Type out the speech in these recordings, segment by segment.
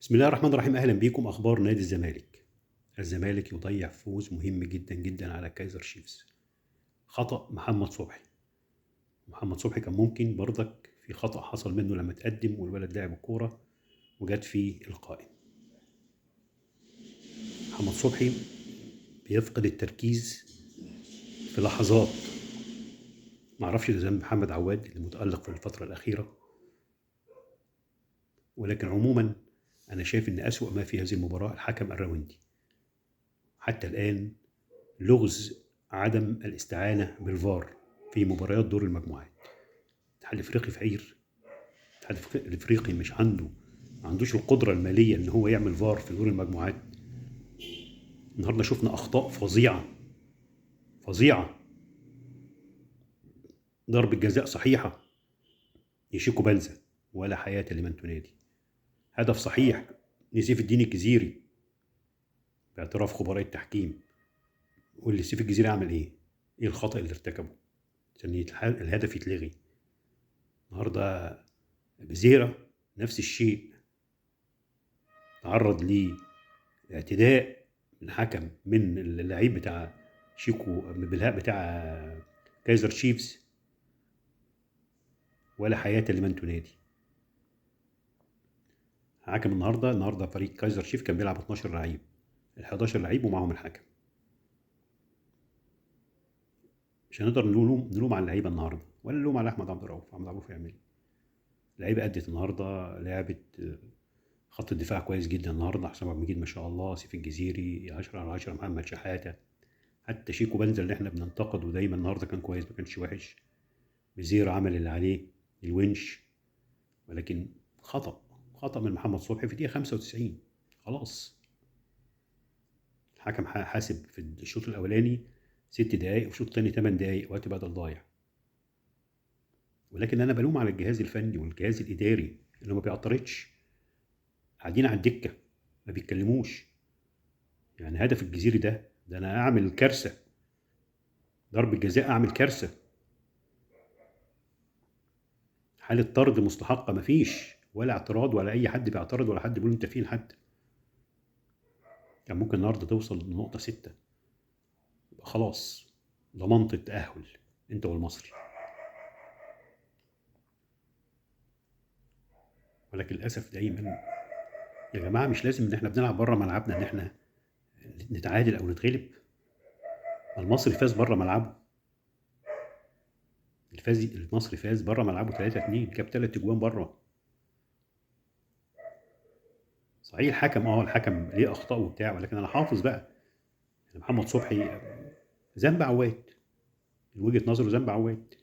بسم الله الرحمن الرحيم. اهلا بيكم. اخبار نادي الزمالك. الزمالك يضيع فوز مهم جدا جدا على كايزر شيفز. خطأ محمد صبحي. محمد صبحي كان ممكن برضك في خطأ حصل منه لما تقدم والولد لعب الكورة وجت في القائم. محمد صبحي بيفقد التركيز في لحظات، معرفش ده ذنب محمد عواد اللي متألق في الفترة الأخيرة، ولكن عموما أنا شايف إن أسوأ ما في هذه المباراة الحكم الراوندي. حتى الآن لغز عدم الاستعانة بالفار في مباريات دور المجموعات. الاتحاد الإفريقي فقير، الاتحاد الإفريقي مش عنده ما عندوش القدرة المالية إن هو يعمل فار في دور المجموعات. النهارده شفنا أخطاء فظيعة فظيعة، ضربة جزاء صحيحة يشيكو بنزا ولا حياة لمن تنادي، هدف صحيح لسيف الدين الجزيري باعتراف خبراء التحكيم. واللي سيف الجزيري عمل ايه؟ ايه الخطأ اللي ارتكبه عشان الهدف يتلغي؟ النهارده بزيرة نفس الشيء، تعرض لاعتداء من حكم من اللعيب بتاع شيكو بالهاء بتاع كايزر شيفز، ولا حياة لمن تنادي. حكم النهارده فريق كايزر شيف كان بيلعب 12 لعيب، ال 11 لعيب ومعاهم الحكم. مش هنقدر نلوم على اللعيبة النهارده ولا نلوم على احمد عبد الرؤوف. احمد عبد الرؤوف يعمل ايه؟ اللعيبة ادت النهارده، لعبت خط الدفاع كويس جدا النهارده، حسام عبد المجيد ما شاء الله، سيف الجزيري 10/10، محمد شحاته، حتى شيكو بنزل اللي احنا بننتقده دايما النهارده كان كويس ما كانش وحش. بزيرة عمل اللي عليه الونش، ولكن خطأ من محمد صبحي في دقيقة 95. خلاص الحكم حاسب في الشوط الأولاني 6 دقايق والشوط الثاني 8 دقايق وقت بدل ضايع. ولكن أنا بلوم على الجهاز الفني والجهاز الإداري اللي ما بيعترضش، قاعدين على الدكة ما بيتكلموش. يعني هدف الجزيري ده أنا أعمل كارثة، ضربة جزاء أعمل كارثة، حالة طرد مستحقة مفيش ولا اعتراض ولا اي حد بيعترض ولا حد بيقول انت فين. حتى كان ممكن النهارده توصل لنقطة 6، يبقى خلاص ضمنت التأهل انت والمصري. ولكن للاسف دايما يا جماعة مش لازم ان احنا بنلعب بره ملعبنا ان احنا نتعادل او نتغلب. المصري فاز بره ملعبه، المصري فاز بره ملعبه 3-2، جاب 3 اجوان بره. صحيح الحكم الحكم ليه اخطاء وبتاع، ولكن انا حافظ بقى يعني محمد صبحي ذنب عواد، من وجهة نظره ذنب عواد.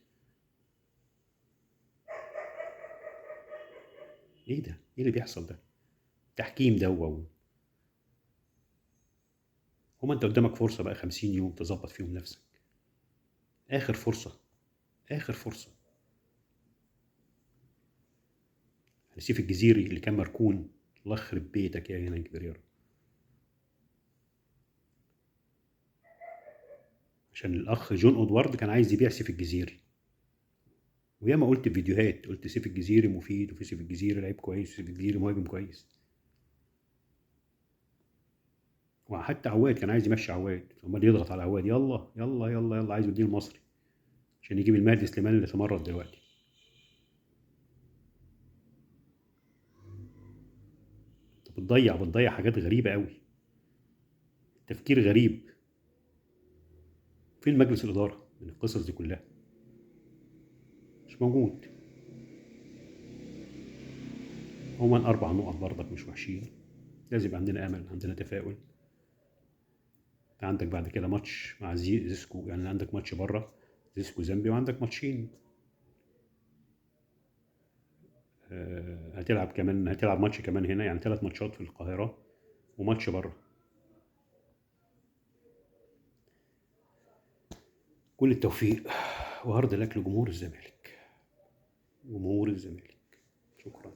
ايه ده؟ ايه اللي بيحصل ده؟ تحكيم ده هما انت قدامك فرصة بقى 50 يوم تظبط فيهم نفسك، اخر فرصة، اخر فرصة. سيف الجزيري اللي كان مركون، الله يخرب بيتك يا هنا كبريرا، عشان الاخ جون ادوارد كان عايز يبيع سيف الجزيري، وياما قلت في فيديوهات، قلت سيف الجزيري مفيد، وفي سيف الجزيري لعيب كويس، وسيف الجزيري مهاجم كويس. وحتى عواد كان عايز يمشي عواد، عمال يضغط على عواد، يلا يلا يلا يلا، عايز يديه المصري عشان يجيب المهدي سليمان اللي تمرد دلوقتي. بتضيع حاجات غريبة قوي، تفكير غريب. فين مجلس الإدارة من القصص دي كلها؟ مش موجود. هما 4 نقط برضك مش وحشين، لازم يبقى عندنا أمل، عندنا تفاؤل. عندك بعد كده ماتش مع زيسكو، يعني عندك ماتش بره زيسكو زامبي، وعندك ماتشين هتلعب كمان، هتلعب ماتش كمان هنا، يعني 3 ماتشات في القاهرة وماتش بره. كل التوفيق وهارد لك لجمهور الزمالك، جمهور الزمالك. شكرا.